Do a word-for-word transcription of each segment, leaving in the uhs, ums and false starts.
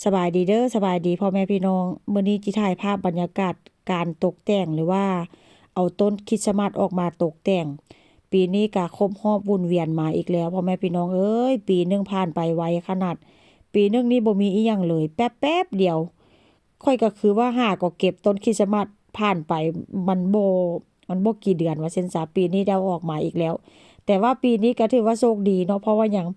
สบายดีเด้อ สบายดีพ่อแม่พี่น้อง มื้อนี้จิถ่ายภาพบรรยากาศการตกแต่ง หรือว่าเอาต้นคริสต์มาสออกมาตกแต่ง ปีนี้ก็ครบฮอบวนเวียนมาอีกแล้ว พ่อแม่พี่น้องเอ้ย ปีหนึ่งผ่านไปไวขนาด ปีหนึ่งนี่บ่มีอิหยังเลย แป๊บๆเดียว ข้อยก็คือว่าหาก็เก็บต้นคริสต์มาสผ่านไป มันบ่ มันบ่กี่เดือนว่าซั่นซะ ปีนี้ได้เอาออกมาอีกแล้ว แต่ว่าปีนี้ก็ถือว่าโชคดีเนาะ เพราะว่าหยัง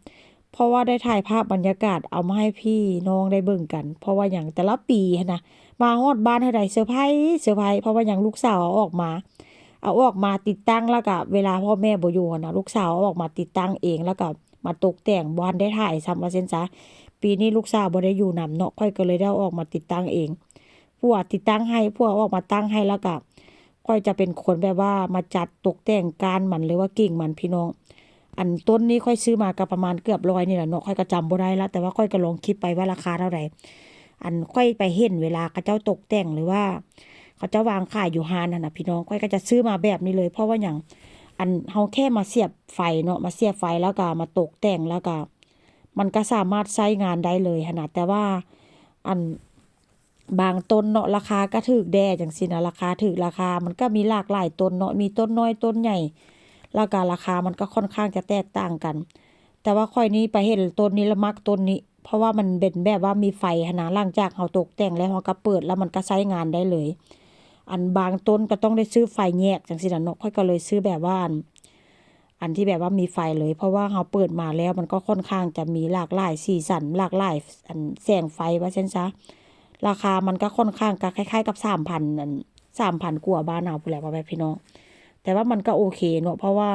เพราะว่าได้ถ่ายภาพบรรยากาศเอามาให้พี่น้องได้เบิ่งกัน เพราะว่าหยัง แต่ละปีหั้นนะ มาฮอดบ้านเท่าใดเซอร์ไพรส์ เซอร์ไพรส์ เพราะว่าหยัง ลูกสาวเอาออกมา เอาออกมาติดตั้ง แล้วก็เวลาพ่อแม่บ่อยู่หั้นนะ ลูกสาวเอาออกมาติดตั้งเอง แล้วก็มาตกแต่ง บ่ทันได้ถ่ายซ้ำว่าซั่นซะ ปีนี้ลูกสาวบ่ได้อยู่นำเนาะ ข้อยก็เลยได้เอาออกมาติดตั้งเอง ผัวติดตั้งให้ ผัวเอาออกมาตั้งให้ แล้วก็ข้อยจะเป็นคนแบบว่ามาจัดตกแต่งก้านมัน หรือว่ากิ่งมันพี่น้อง อันต้นนี้ข้อยซื้อมาก็ประมาณเกือบร้อยนี่แหละเนาะ ข้อยก็จำบ่ได้ละ แต่ว่าข้อยก็ลงคลิปไปว่าราคาเท่าใด อันข้อยไปเห็นเวลาเขาเจ้าตกแต่ง หรือว่าเขาเจ้าวางขายอยู่ร้านหั้นนะพี่น้อง ข้อยก็จะซื้อมาแบบนี้เลย เพราะว่าหยัง อันเฮาแค่มาเสียบไฟเนาะ มาเสียบไฟแล้วก็มาตกแต่ง แล้วก็มันก็สามารถใช้งานได้เลยหั้นนะ แต่ว่าอันบางต้นเนาะ ราคาก็ถูกแด่จั่งซี้นะ ราคาถูก ราคามันก็มีหลากหลายต้นเนาะ มีต้นน้อยต้นใหญ่ แล้วก็ราคามันก็ค่อนข้างจะแตกต่างกัน แต่ว่าข้อยนี่ไปเห็นต้นนี้แล้วมักต้นนี้ เพราะว่ามันเป็นแบบว่ามีไฟหั้นนะ หลังจากเฮาตกแต่งแล้วเฮาก็เปิดแล้วมันก็ใช้งานได้เลย อันบางต้นก็ต้องได้ซื้อไฟแยกจั่งซี้นะเนาะ ข้อยก็เลยซื้อแบบว่าอัน อันที่แบบว่ามีไฟเลย เพราะว่าเฮาเปิดมาแล้วมันก็ค่อนข้างจะมีหลากหลายสีสัน หลากหลายอันแสงไฟว่าซั่นซะ ราคามันก็ค่อนข้างก็คล้ายๆกับสามพัน อัน สามพันกว่าบ้านเฮาพู้นแหละพ่อแม่พี่น้อง แต่ว่ามันก็โอเคเนาะ เพราะว่า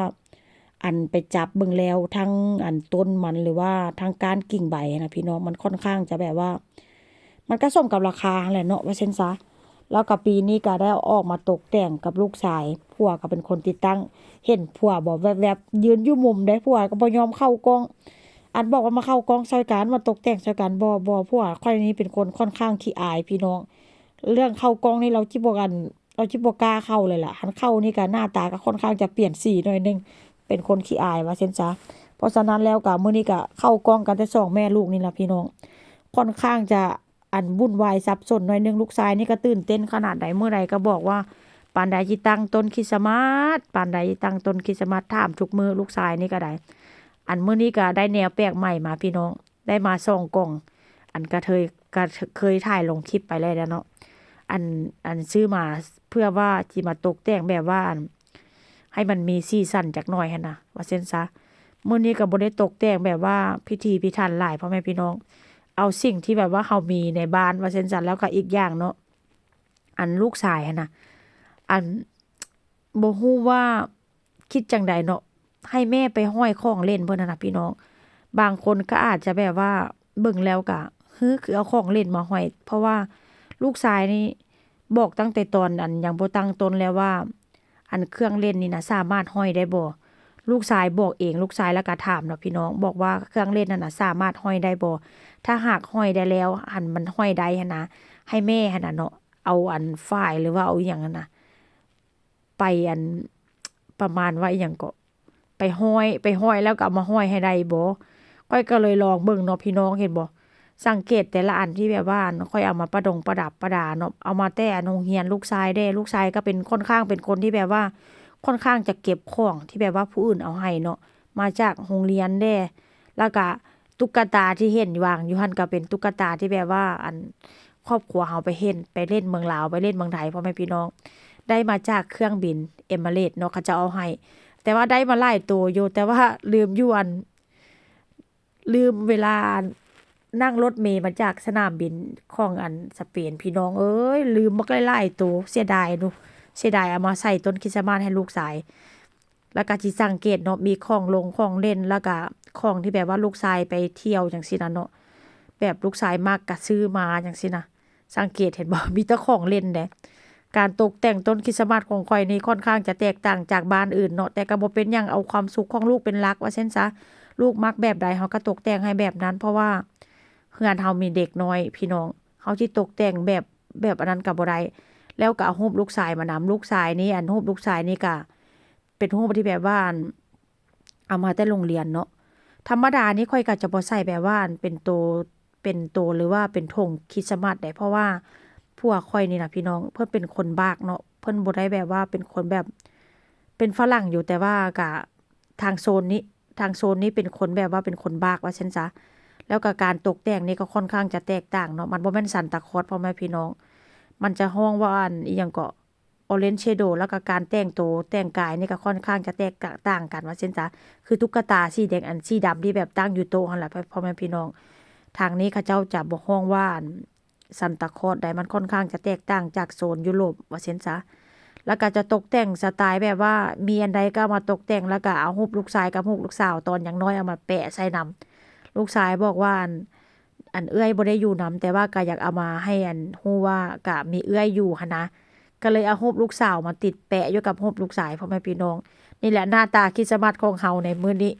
อันไปจับเบิ่งแล้วทั้งอันต้นมัน หรือว่าทั้งก้านกิ่งใบหั้นนะพี่น้อง มันค่อนข้างจะแบบว่า มันก็สมกับราคาหั้นแหละเนาะ ว่าซั่นซะ แล้วก็ปีนี้ก็ได้เอาออกมาตกแต่งกับลูกชาย ผัวก็เป็นคนติดตั้ง เห็นผัวบ่แวบๆ ยืนอยู่มุมเด้ ผัวก็บ่ยอมเข้ากล้อง อันบอกว่ามาเข้ากล้องซ่อยกัน มาตกแต่งซ่อยกัน บ่ บ่ ผัวข้อยนี่เป็นคนค่อนข้างขี้อายพี่น้อง เรื่องเข้ากล้องนี่ลาวจิบ่อัน ลาวจิบ่กล้าเข้าเลยล่ะ คันเข้านี่ก็หน้าตาก็ค่อนข้างจะเปลี่ยนสีหน่อยหนึ่ง เป็นคนขี้อายว่าซั่นซะ เพราะฉะนั้นแล้วก็มื้อนี้ก็เข้ากล้องกันแต่สองแม่ลูกนี่ล่ะพี่น้อง ค่อนข้างจะ อันวุ่นวายสับสนหน่อยหนึ่ง ลูกชายนี่ก็ตื่นเต้นขนาดใด มื้อใดก็บอกว่า ปานใดจิตั้งต้นคริสต์มาส ปานใดจิตั้งต้นคริสต์มาส ถามทุกมื้อ ลูกชายนี่ก็ได้ อันมื้อนี้ก็ได้แนวแปลกใหม่มาพี่น้อง ได้มาสองกล่อง อันกะเทย กะเคยถ่ายลงคลิปไปแล้วเนาะ อัน อันซื้อมาเพื่อว่าจิมาตกแต่งแบบว่า อัน ให้มันมีสีสันจักหน่อยหั้นนะ ว่าซั่นซะ มื้อนี้ก็บ่ได้ตกแต่งแบบว่าพิถีพิถันหลาย พ่อแม่พี่น้อง เอาสิ่งที่แบบว่าเฮามีในบ้าน ว่าซั่นซะ แล้วก็อีกอย่างเนาะ อันลูกชายหั้นนะ อัน บ่ฮู้ว่าคิดจั่งใดเนาะ ให้แม่ไปห้อยของเล่นเพิ่นหั้นนะพี่น้อง บางคนก็อาจจะแบบว่าเบิ่งแล้วก็ "หือ คือเอาของเล่นมาห้อย" เพราะว่าลูกชายนี่บอกตั้งแต่ตอนอันยังบ่ตั้งต้นแล้วว่า "อันเครื่องเล่นนี่นะสามารถห้อยได้บ่" ลูกชายบอกเอง ลูกชายแล้วก็ถามเนาะพี่น้อง บอกว่า "เครื่องเล่นนั่นน่ะสามารถห้อยได้บ่ ถ้าหากห้อยได้แล้ว อันมันห้อยได้หั้นนะ ให้แม่หั้นน่ะเนาะ เอาอันฝ้ายหรือว่าเอาอิหยังหั้นนะ ไปอัน ประมาณว่าอิหยังเกาะ ไปห้อย ไปห้อยแล้วก็เอามาห้อยให้ได้บ่" ข้อยก็เลยลองเบิ่งเนาะพี่น้อง เห็นบ่ สังเกตแต่ละอันที่แบบว่าอันข้อยเอามาประดงประดับประดาเนาะ เอามาแต่อันโรงเรียนลูกชายเด้ ลูกชายก็เป็น ค่อนข้างเป็นคนที่แบบว่า ค่อนข้างจะเก็บของที่แบบว่าผู้อื่นเอาให้เนาะ มาจากโรงเรียนเด้ แล้วก็ตุ๊กตาที่เห็นวางอยู่หั้นก็เป็นตุ๊กตาที่แบบว่า อัน ครอบครัวเฮาไปเห็น ไปเล่นเมืองลาว ไปเล่นเมืองไทย พ่อแม่พี่น้อง ได้มาจากเครื่องบินเอมิเรตส์เนาะ เขาเจ้าเอาให้ แต่ว่าได้มาหลายโตอยู่ แต่ว่าลืมอยู่อัน ลืมเวลานั่งรถเมล์มาจากสนามบินของอันสเปน พี่น้องเอ้ย ลืมบักหลายๆโต เสียดายเนาะ เสียดายเอามาใส่ต้นคริสต์มาสให้ลูกชาย แล้วก็สิสังเกตเนาะ มีของลงของเล่น แล้วก็ของที่แบบว่าลูกชายไปเที่ยวจั่งซี้นะเนาะ แบบลูกชายมักก็ซื้อมาจั่งซี้นะ สังเกตเห็นบ่ มีแต่ของเล่นเด้ การตกแต่งต้นคริสต์มาสของข้อยนี่ค่อนข้างจะแตกต่างจากบ้านอื่นเนาะ แต่ก็บ่เป็นหยัง เอาความสุขของลูกเป็นหลัก ว่าซั่นซะ ลูกมักแบบใดเฮาก็ตกแต่งให้แบบนั้น เพราะว่าเฮือนเฮามีเด็กน้อยพี่น้อง เฮาสิตกแต่งแบบ แบบอันนั้นก็บ่ได้ แล้วก็เอารูปลูกชายมานำ ลูกชายนี่ อันรูปลูกชายนี่ก็เป็นรูปที่แบบว่า อัน เอามาแต่โรงเรียนเนาะ ธรรมดานี่ข้อยก็จะบ่ใส่แบบว่าอันเป็นโต เป็นโตหรือว่าเป็นธงคริสต์มาสได้ เพราะว่าผัวข้อยนี่นะพี่น้อง เพิ่นเป็นคนบากเนาะ เพิ่นบ่ได้แบบว่าเป็นคนแบบ เป็นฝรั่งอยู่ แต่ว่ากะทางโซนนี้ ทางโซนนี้เป็นคนแบบว่าเป็นคนบากว่าซั่นซะ แล้วกะการตกแต่งนี่ก็ค่อนข้างจะแตกต่างเนาะ มันบ่แม่นซานตาคลอสพ่อแม่พี่น้อง มันจะฮ้องว่าอันอิหยังเกาะ Orange Shadow แล้วกะการแต่งโตแต่งกายนี่ก็ค่อนข้างจะแตกต่างกันว่าซั่นซะ คือตุ๊กตาสีแดงอันสีดำที่แบบตั้งอยู่โต๊ะหั่นล่ะพ่อแม่พี่น้อง ทางนี้เขาเจ้าจะบ่ฮ้องว่าอันซานตาคลอสได้ มันค่อนข้างจะแตกต่างจากโซนยุโรปว่าซั่นซะ แล้วกะจะตกแต่งสไตล์แบบว่ามีอันใดก็เอามาตกแต่ง แล้วกะเอารูปลูกชายกับรูปลูกสาวตอนยังน้อยเอามาแปะใส่นำ ลูกชายบอกว่าอัน อันเอื้อยบ่ได้อยู่นำ แต่ว่ากะอยากเอามาให้อันฮู้ว่ากะมีเอื้อยอยู่หั้นนะ ก็เลยเอารูปลูกสาวมาติดแปะอยู่กับรูปลูกชายพ่อแม่พี่น้อง นี่แหละหน้าตาคริสต์มาสของเฮาในมื้อนี้